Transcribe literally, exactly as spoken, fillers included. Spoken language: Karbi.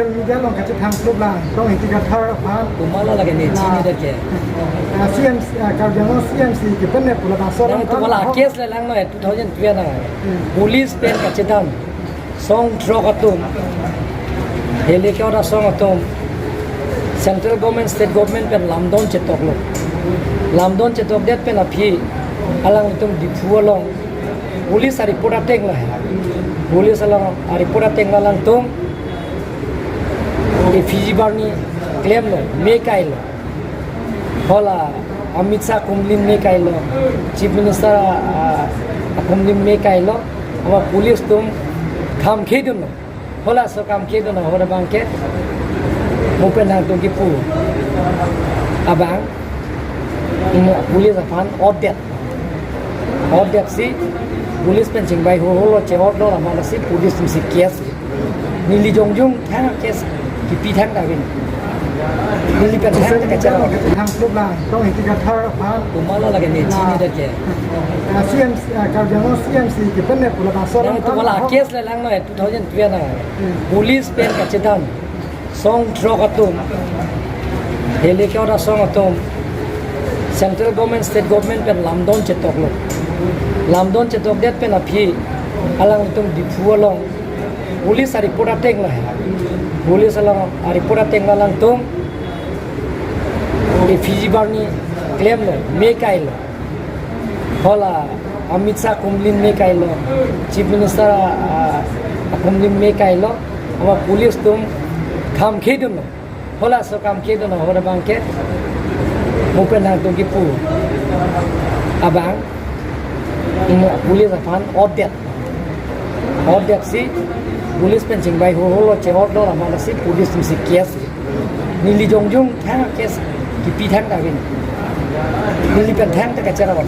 Media along kachethang klub lang, Rong Ingti Kathar aphan. Komatlo lake ne, chini dak ke. Ah, C M C, ah, Karbi Anglong C M C ke pen ne pula bangso. Nangtum hala case le lang noi, two thousand twelve na. Hmm. Police pen kachedam. Song throk atum. Helicopter song atum. Central government, state government pen lamdon chetoklo. Lamdon chetokdet pen aphi alangtum Diphu along police a-report ateng lo. Police along a-report ateng lo alangtum effigy barni klemlo, me kailo. Hala Amit Shah akumlin me kailo, Chief Minister, ah, akumlin me kailo, ama police atum kham khedunlo. Halaso kham khedun ahut abang ke, mo pen nangtum kipu abang, imo police aphan order, order si police pen chingbai ho holo che order amat si police atum si case. Neli jongjong thang case kipi thangta pen. Neli pen thangta kachar. Thang klub lang, Rong Ingti Kathar aphan. Komatlo lake ne, chini dak ke. Ah, C M C, ah, Karbi Anglong C M C ke pen ne pula bangso. Nangtum hala case le lang noi, two thousand twelve na. Hmm. Police pen kachedam. Song throk atum. Helicopter song atum. Central government, state government pen lamdon chetoklo. Lamdon chetokdet pen aphi alangtum Diphu along police a-report ateng lo. Police along a-report ateng lo alangtum effigy barni klemlo, me kailo. Hala Amit Shah akumlin me kailo, Chief Minister, ah, akumlin me kailo, ama police atum kham khedunlo. Halaso kham khedun ahut abang ke, mo pen nangtum kipu abang, imo police aphan order, order si police pen chingbai ho holo che order amat si police atum si case. Neli jongjong thang case kipi thangta pen. Neli pen thangta kachar amat.